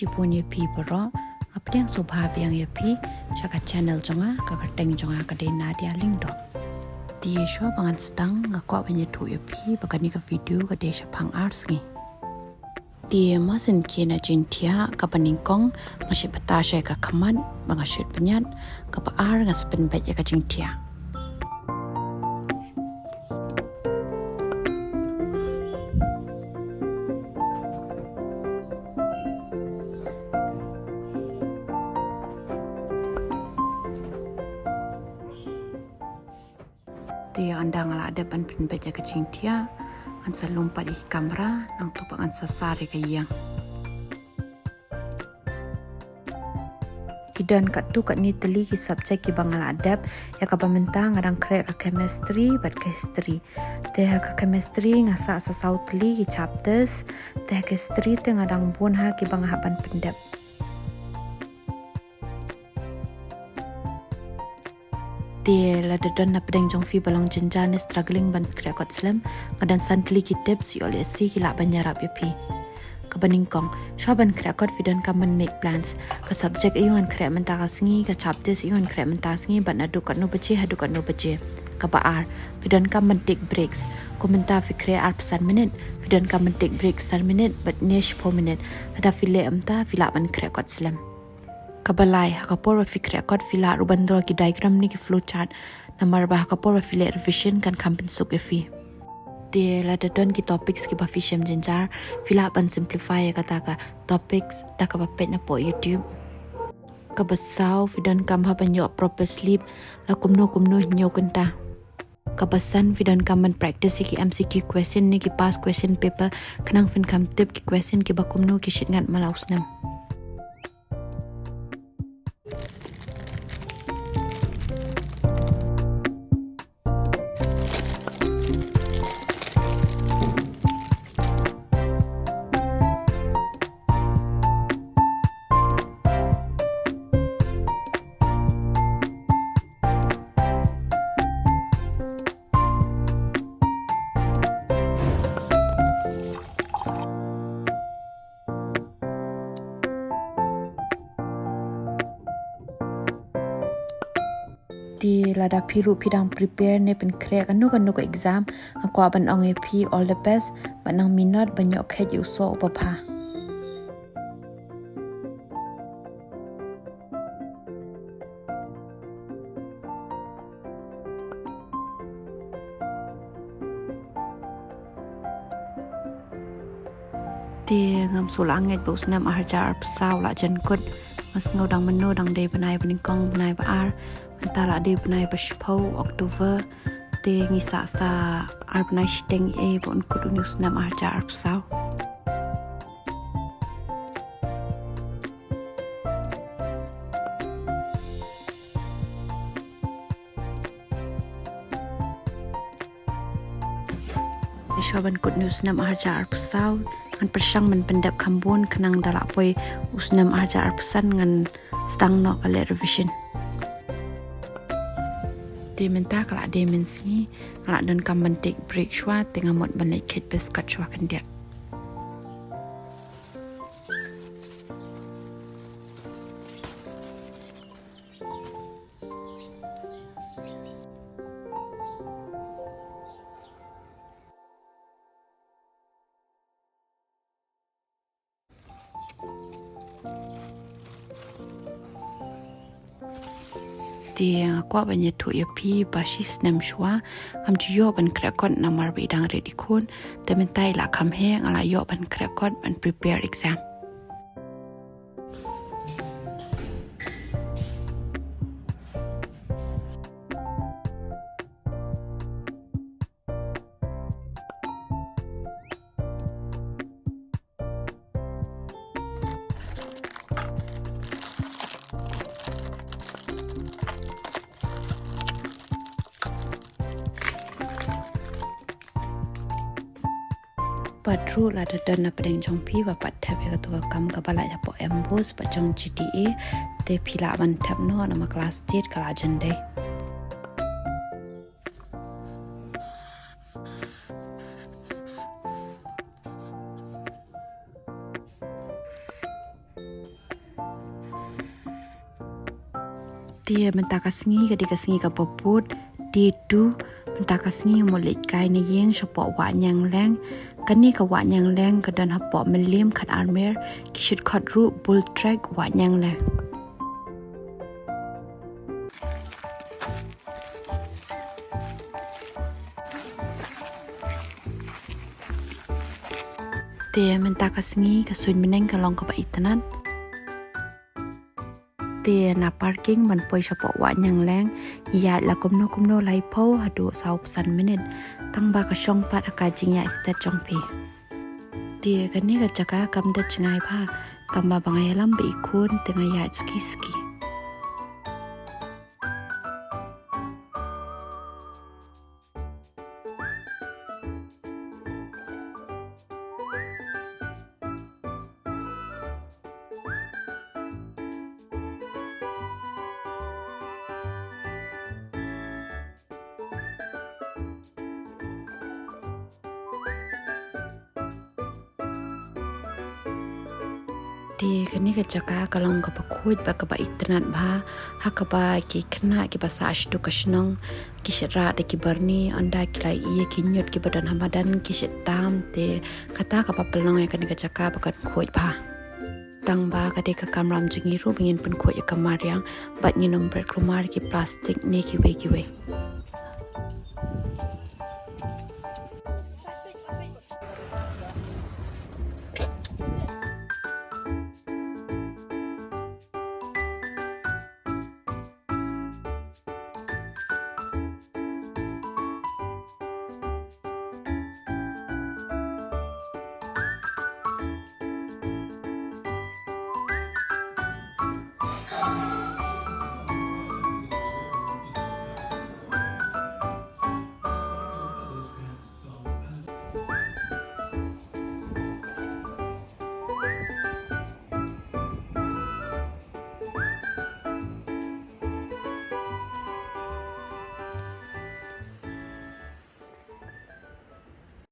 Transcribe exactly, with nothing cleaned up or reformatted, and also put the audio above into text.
Shibun ïa phi baroh, nga pdiang sngewbha biang ïa phi sha ka channel jong nga, ka kyrteng jong nga ka dei Nadia Lyngdoh. Te shuwa ba ngan sdang, nga kwah ban ïathuh ïa phi ba kane ka video ka dei shaphang ar sngi. Te ma sien ki na jingthiah, kaba nyngkong nga shait bata sha ka khmat ba nga shait pynïaid, kaba ar nga sa pynbeit ïa ka jingthiah. Te ynda nga la dep ban pynbeit ïa ka jingthiah, ngan sa lum pat ïa ki kamra, nangta pat ngan sa sar ïa ka ïing. Ki don katto katne tylli ki subject kiba nga la dep, ïa kaba mynta nga dang khreh ka chemistry bad ka history. Te ha ka chemistry nga sah sa saw tylli ki chapters, te ha ka history te nga dang bun ha kiba nga hap ban pyndep. Te lada don na pdeng jong phi ba long jynjar ne struggling ban khreh kot slem, nga don san tylli ki tips ïoh lehse ki lah ban ïarap ïa phi. Kaba nyngkong, shuwa ban khreh kot phi donkam ban make plans. Ka subject aiu ngan khreh mynta ka sngi, ka chapters aiu ngan khreh mynta ka sngi, bad naduh katno baje haduh katno baje. Kaba ar, phi donkam ban take breaks. Kum mynta phi khreh arphew san minit, phi donkam ban take break san minit bad ne shiphew minit. Lada phi leh kumta phi lah ban khreh kot slem. Kaba lai, ha ka por ba phi khreh kot phi lah ruh ban draw ki diagram ne ki flow chart. Namar ba ha ka por ba phi leh revision kan kham pynsuk ïa phi. Te lada don ki topics kiba phi shem jynjar, phi lah ban simplify ïa kata ka topics da kaba peit napoh YouTube. Kaba saw, phi donkam hap ban ïoh proper sleep la kumno kumno hynñiew kynta. Kaba san, phi donkam ban practice ïa ki M C Q question ne ki past question paper, khnang phin kham tip ki question kiba kumno ki shait ngat man la u snem. Te lada phi ruh phi dang prepare ne pynkhreh kano kano ka exam, nga kwah ban ong ïa phi all the best, bad nang minot ban ïoh kheit ïa u soh uba bha. Te ngam shu lah ngeit ba u snem arhajar arphew saw la jan kut. Nga sngew dang mynno dang dei bnai ba nyngkong, bnai ba ar, mynta la dei bnai ba shiphew October. Te ngi sah sa ar bnai shiteng eh ba un kut une u snem arhajar arphew saw. Shuwa ban kut une u snem arhajar arphew saw, ngan pyrshang ban pyndep kham bun khnang da lah poi u snem arhajar arphew san ngan sdang noh ka leh revision. Te mynta ka la dei mynsngi, nga la donkam ban take break shuwa, te nga mut ban leit kheit biscuit shuwa khyndiat. Te nga kwah ban ïathuh ïa phi ba shi snem shuwa ngam ju ïoh ban khreh kot namar ba i dang rit i khun. Te mynta i la kham heh, nga la ïoh ban khreh kot ban prepare exam. Bad ruh lada don na pdeng jong phi ba pat thep ïa katu ka kam kaba lah ïa pok M Boost bad jong G T A, te phi lah ban thep noh namar ka last date ka la jan dei. Te mynta ka sngi ka dei ka sngi kaba bud, day two. Mynta ka sngi u mut leit kai na ïing shapoh Wah Niang Leng. Kane ka Wah Niang Leng ka don hapoh Mylliem Khatarmyr, ki shait khot ruh Bull Track Wah Niang Leng. Te mynta ka sngi ka suiñ bneng ka long kaba itynnad. Te na parking ban poi shapoh Wah Niang Leng, ïaid la kumno kumno laiphew haduh sawphew san minit. Tang ba ka shong pat ha ka jingïaid stet jong phi. Te kane ka jaka kam da jngai bha, tang ba ba nga ïalam ba i khun te nga ïaid suki suki. Te kane ka jaka ka long kaba khuid bad kaba itynnad bha, ha kaba ki khynnah kiba sah sha ka shnong ki shait rah da ki byrni, ynda ki la ïoh ïa ki ñiut kiba don ha madan ki shait tam. Te kata kaba pynlong ïa kane ka jaka ba kan khuid bha. Tang ba ka dei ka kamram jong ngi ruh ba ngin pynkhuid ïa ka mariang bad ngin ym bret kulmar ki plastik ne kiwei kiwei.